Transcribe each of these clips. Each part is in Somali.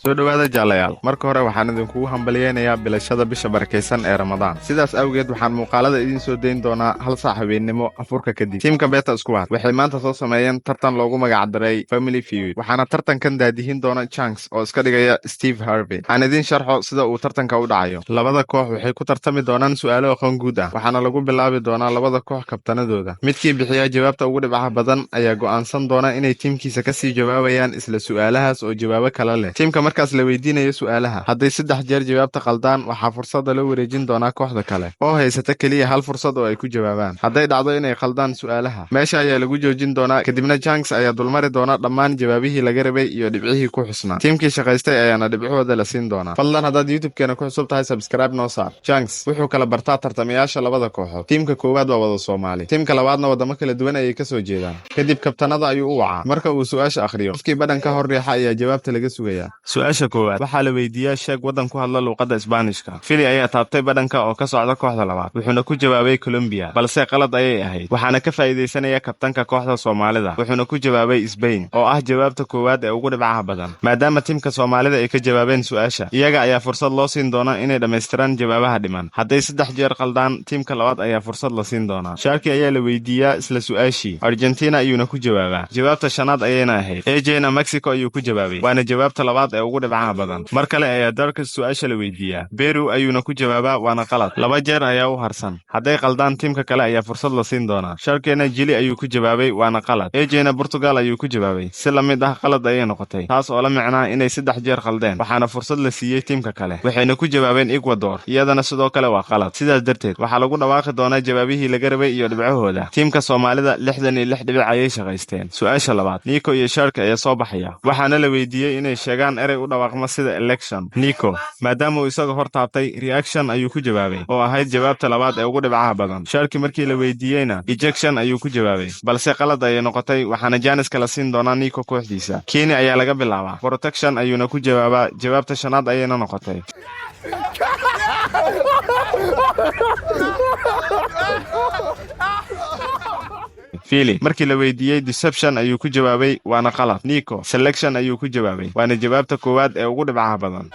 Soo dhowaada, jaalayaal. Marka hore waxaan idinkugu hambalyeynayaa bilashada bisha barakaysan ee Ramadaan. Sidaas awgeed waxaan muuqaalada idiin soo dayn doonaa 1 saac habeennimo afurka kadib. Tiimka Beta Squad waxay maanta soo sameeyeen tartan loogu magacdaray Family Feud, waxaana tartankan daadihin doona Chanks oo iska dhigaya Steve Harvey. Aan idiin sharxo sida uu tartanka u dhacayo. Labada koox waxay ku tartami doonaan su'aalo aqoon guud ah, waxaana lagu bilaabi doonaa labada koox kabtanadooda. Midkii bixiya jawaabta ugu dhibcaha badan ayaa go'aansan doona inay tiimkiisa kasii jawaabayaan isla su'aalahaas oo jawaabo kale leh. Tiimka markaas la weydiinayo su'aalaha, hadday saddex jeer jawaabta qaldaan, waxaa fursadda loo wareejin doonaa kooxda kale oo haysata keliya hal fursad oo ay ku jawaabaan. Hadday dhacdo inay qaldaan su'aalaha, meesha ayaa lagu joojin doonaa, kadibna Chanks ayaa dulmari doona dhammaan jawaabihii laga rabay iyo dhibcihii ku xusnaa. Tiimkii shaqaystay ayaana dhibcahooda la siin doonaa. Fadlan, haddaad YouTube-keena ku cusub tahay, subscribe noo saar. Chanks wuxuu kala bartaa tartamayaasha labada kooxood. Tiimka koowaad waa wada Soomaali, tiimka labaadna waddamo kala duwan ayay kasoo jeedaan. Kadib kabtanada ayuu u wacaa. Marka uu su'aasha akhriyo, qofkii badhan ka hor riixa ayaa jawaabta laga sugayaa. Su-aasha koowaad waxaa la weydiiyaa: sheeg waddan ku hadla luuqadda Isbaanishka. Fili ayaa taabtay badhanka oo ka socda kooxda labaad, wuxuuna ku jawaabay Colombiya, balse qalad ayay ahayd. Waxaana ka faa'iidaysanaya kabtanka kooxda Soomaalida, wuxuuna ku jawaabay Sbain, oo ah jawaabta koowaad ee ugu dhibcaha badan. Maadaama tiimka Soomaalida ay ka jawaabeen su'aasha, iyaga ayaa fursad loo siin doonaa inay dhammaystiraan jawaabaha dhiman. Hadday saddex jeer qaldaan, tiimka labaad ayaa fursad la siin doonaa. Sharki ayaa la weydiiyaa isla su'aashii, Argentina ayuuna ku jawaabaa. Jawaabta shanaad ayayna ahayd. AJna Mexico ayuu ku jawaabay, waana jawaabta labaad ee ugu dhibcaha badan. Mar kale ayaa Darkas su'aasha la weydiiyaa, Peru ayuuna ku jawaabaa, waana qalad. Laba jeer ayaa u harsan. Hadday qaldaan, tiimka kale ayaa fursad la siin doonaa. Sharkena Jili ayuu ku jawaabay, waana qalad. AJna Portugal ayuu ku jawaabay, si la mid ah qalad ayay noqotay, taas oo la micnaa inay saddex jeer qaldeen. Waxaana fursad la siiyey tiimka kale, waxayna ku jawaabeen Ecuador, iyadana sidoo kale waa qalad. Sidaas darteed waxaa lagu dhawaaqi doonaa jawaabihii laga rabay iyo dhibcahooda. Tiimka Soomaalida 66 dhibic ayay shaqaysteen. Su-aasha labaad, Nico iyo Shark ayaa soo baxaya, waxaana la weydiiyey inay sheegaan erey u dhawaaqma sida election. Nico, maadaama uu isaga hor taabtay, reaction ayuu ku jawaabay, oo ahayd jawaabta labaad ee ugu dhibcaha badan. Sharki markii la weydiiyeyna, ejection ayuu ku jawaabay, balse qalad ayay noqotay. Waxaana jaaniska la siin doonaa Nico kooxdiisa. Keni ayaa laga bilaabaa, protection ayuuna ku jawaabaa, jawaabta shanaad ayayna noqotay. Fili markii la weydiiyey, deception ayuu ku jawaabay, waana qalad. Nico selection ayuu ku jawaabay, waana jawaabta koowaad ee ugu dhibcaha badan.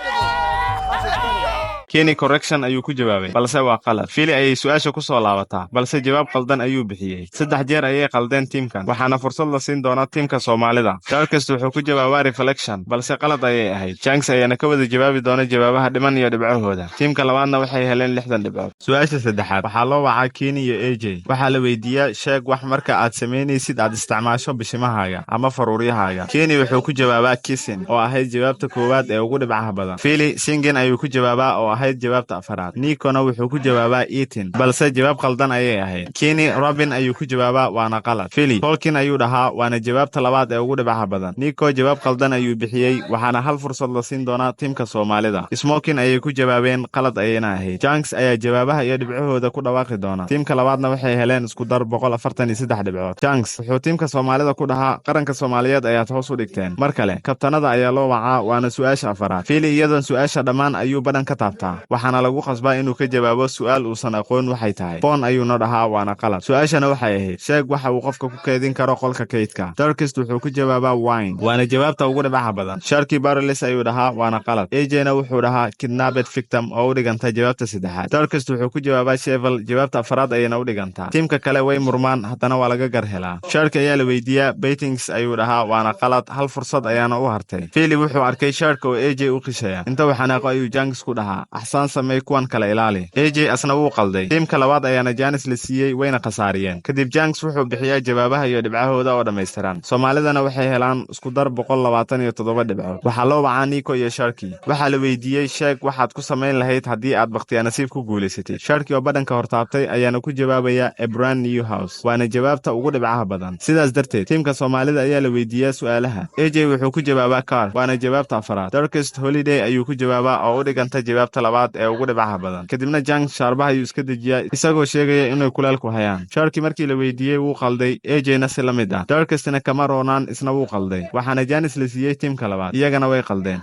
Kenny correction ayuu ku jawaabay, balse waa qalad. Fili ayay su-aasha ku soo laabataa, balse jawaab qaldan ayuu bixiyey. Saddex jeer ayay qaldeen tiimkan, waxaana fursad la siin doonaa tiimka Soomaalida. Darkest wuxuu ku jawaabaa reflection, balse qalad ayay ahayd. Chanks ayaana ka wada jawaabi doona jawaabaha dhiman iyo dhibcahooda. Tiimka labaadna waxay heleen 60 dhibcood. Su-aasha saddexaad waxaa loo wacaa Kenny iyo AJ. Waxaa la weydiiyaa: sheeg wax marka aad samaynaysid aad isticmaasho bishimahaaga ama faruuryahaaga. Kenny wuxuu ku jawaabaa kissing, oo ahayd jawaabta koowaad ee ugu dhibcaha badan. Fili singing ayuu ku jawaabaa, oo ahayd jawaabta afaraad. Nicona wuxuu ku jawaabaa eating, balse jawaab qaldan ayay ahayd. Kenny rubbing ayuu ku jawaabaa, waana qalad. Fili talking ayuu dhahaa, waana jawaabta labaad ee ugu dhibcaha badan. Nico jawaab qaldan ayuu bixiyey, waxaana hal fursad la siin doonaa tiimka Soomaalida. Smoking ayay ku jawaabeen, qalad ayayna ahayd. Chanks ayaa jawaabaha iyo dhibcahooda ku dhawaaqi doona. Tiimka labaadna waxay heleen isku dar 143 dhibcood. Chanks wuxuu tiimka Soomaalida ku dhahaa: qaranka Soomaaliyeed ayaad hoos u dhigteen. Mar kale kabtanada ayaa loo wacaa, waana su'aasha afaraad. Fili iyadoon su'aasha dhammaan ayuu badhan ka taabtaa, waxaana lagu qasbaa inuu ka jawaabo su'aal uusan aqoon waxay tahay. Phone ayuuna dhahaa, waana qalad. Su'aashana waxay ahayd: sheeg waxa uu qofka ku keydin karo qolka kaydka. Darkist wuxuu ku jawaabaa wine, waana jawaabta ugu dhibcaha badan. Sharki barles ayuu dhahaa, waana qalad. AJna wuxuu dhahaa kidnapped victim, oo u dhiganta jawaabta saddexaad. Darkist wuxuu ku jawaabaa shovel, jawaabta afaraad ayayna u dhigantaa. Tiimka kale way murmaan, haddana waa laga gar helaa. Sharki ayaa la weydiiyaa, paintings ayuu dhahaa, waana qalad. Hal fursad ayaana u hartay. Fili wuxuu arkay Sharka oo AJ u qishaya. Inta uu xanaaqo ayuu Chanks ku dhahaa: axsaan samey, kuwan kale ilaali. AJ asna wuu qalday. Tiimka labaad ayaana jaanis la siiyey, wayna khasaariyeen. Kadib Chanks wuxuu bixiyaa jawaabaha iyo dhibcahooda oo dhammaystiran. Soomaalidana waxay helaan isku dar 127 dhibcood. Waxaa loo wacaa Nico iyo Sharki. Waxaa la weydiiyey: sheeg waxaad ku samayn lahayd haddii aad bakhtiyaa nasiib ku guulaysatid. Sharki oo badhanka hortaabtay ayaana ku jawaabaya a brand new house, waana jawaabta ugu dhibcaha badan. Sidaas darteed tiimka Soomaalida ayaa la weydiiyaa su'aalaha. AJ wuxuu ku jawaabaa car, waana jawaabta afaraad. Darkest holiday ayuu ku jawaabaa, oo u dhiganta jawaabta labaad ee ugu dhibcaha badan. Kadibna Chanks shaarbaha ayuu iska dejiyaa, isagoo sheegaya inay kuleelku hayaan. Sharki markii la weydiiyey wuu qalday, AJna si la mid ah. Darkestna kama roonaan, isna wuu qalday. Waxaana jaanis la siiyey tiimka labaad, iyagana way qaldeen.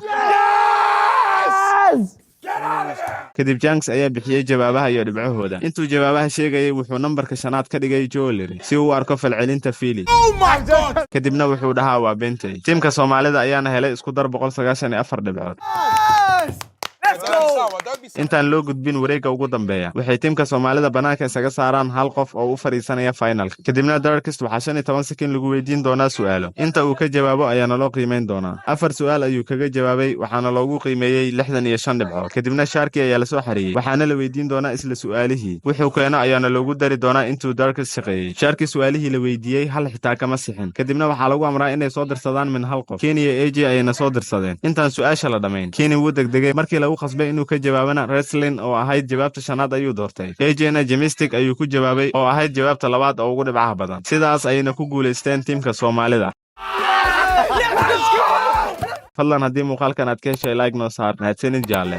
Kadib Janks ayaa bixiyey jawaabaha iyo dhibcahooda. Intuu jawaabaha sheegayay, wuxuu nambarka shanaad ka dhigay jewelry si uu u arko falcelinta Fili. Kadibna wuxuu dhahaa, "Waa beentay." Tiimka Soomaalida ayaana helay isku dar 194 dhibcood. Intaan loo gudbin wareegga ugu dambeeya, waxay tiimka Soomaalida bannaanka isaga saaraan hal qof oo u fadhiisanaya finalka. Kadibna Darkest waxaa 15 second lagu weydiin doonaa su'aalo. Inta uu ka jawaabo ayaana loo qiimayn doonaa. Afar su'aal ayuu kaga jawaabay, waxaana loogu qiimeeyey 65 dhibcood. Kadibna Sharki ayaa lasoo xareeyey, waxaana la weydiin doonaa isla su'aalihii. Wuxuu keeno ayaana loogu dari doonaa intuu Darkest shaqeeyey. Sharki su'aalihii la weydiiyey hal xitaa kama sixin. Kadibna waxaa lagu amraa inay soo dirsadaan min hal qof. Kenya AJ ayayna soo dirsadeen. Intaan su'aasha la dhammayn, Kenya wuu degdegay. Markii lagu khasbay inuu ka jawaabana, wrestling oo ahayd jawaabta shanaad ayuu doortay. AJna gymnastic ayuu ku jawaabay, oo ahayd jawaabta labaad oo ugu dhibcaha badan. Sidaas ayayna ku guulaysteen tiimka Soomaalida. Fadlan, haddii muuqaalkan aad ka heshay, like noo saar. Mahadsanid, jaalle.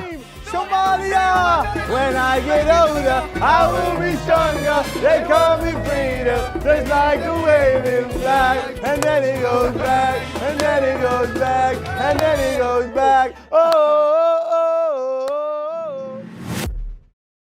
Somalia! When I get older, I will be stronger. They call me freedom, just like a waving flag. And then it goes back, and then it goes back, and then it goes back. Oh!